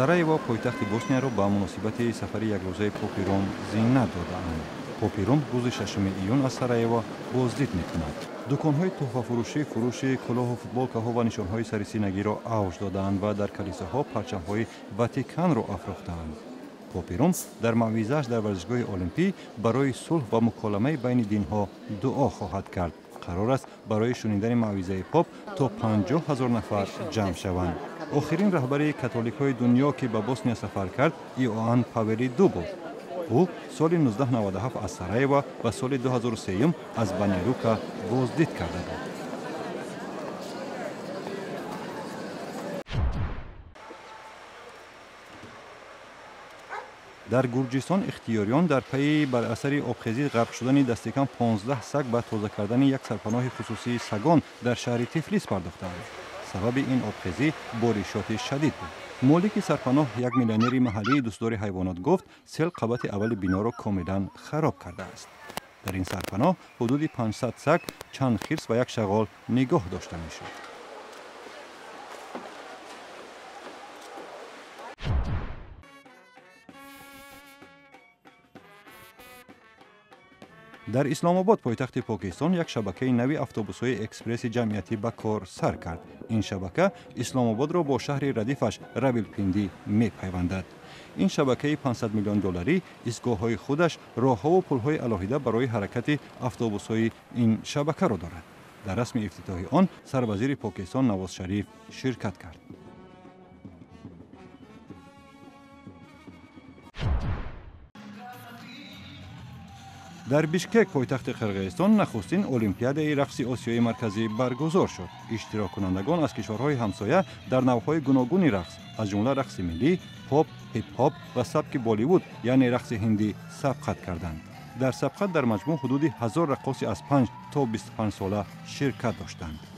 Сараево, пойтахти Боснияро, ба муносибати сафари якрӯзаи попи Ром зинат додаанд. Попи Ром рӯзи 6 июн аз Сараево боздид мекунад. Дуконҳои тӯҳфафурӯшӣ фурӯши кӯлоҳу футболкаҳо ва нишонҳои сарисинагиро авҷ додаанд ва дар калисоҳо парчамҳои Ватиканро афрохтаанд. Попи Ром дар мавъизааш дар варзишгоҳи Олимпӣ барои сулҳ ва муколамаи байни динҳо дуо хоҳад кард. Қарор аст, барои шунидани мавъизаи поп то 50 ҳазор нафар ҷамъ шаванд. Охирин раҳбари католикҳои дунё, ки ба Босния сафар кард, Иоанн Павели Ду буд. Ӯ соли 1997 аз Сараево ва соли 2003 аз Баня-Лука боздид карда буд. Дар Гурҷистон ихтиёриён дар пайи бар асари обхезӣ ғарқ шудани дастикам 15 саг ба тоза кардани як сарпаноҳи хусусии сагон дар шаҳри Тифлис пардохтаанд. Сабаби ин обхезӣ боришоти шадид буд. Молики сарпаноҳ, як миллионери маҳаллии дӯстдори ҳайвонот, гуфт, сел қабати аввали биноро комилан хароб кардааст. Дар ин сарпаноҳ ҳудуди 500 саг, чанд хирс ва як шағол нигоҳ дошта мешуд. Дар Исломобод, пойтахти Покистон, як шабакаи нави автобусҳои экспресси ҷамъиятӣ ба кор сар кард. Ин шабака Исломободро бо шаҳри радифаш Равилпиндӣ мепайвандад. Ин шабакаи 500 миллион долларӣ истгоҳҳои худаш, роҳҳову пулҳои алоҳида барои ҳаракати автобусҳои ин шабакаро дорад. Дар расми ифтитоҳи он сарвазири Покистон Навоз Шариф ширкат кард. Дар Бишкек, пойтахти Қирғизистон, нахустин олимпиадаи рақси Осиёи Марказӣ баргузор шуд. Иштироккунандагон аз кишварҳои ҳамсоя дар навъҳои гуногуни рақс, аз ҷумла рақси миллӣ, поп, ҳип-ҳоп ва сабки Болливуд, яъне рақси ҳиндӣ, сабқат карданд. Дар сабқат дар маҷмӯъ ҳудуди 1000 раққоси аз 5 то 25 сола ширкат доштанд.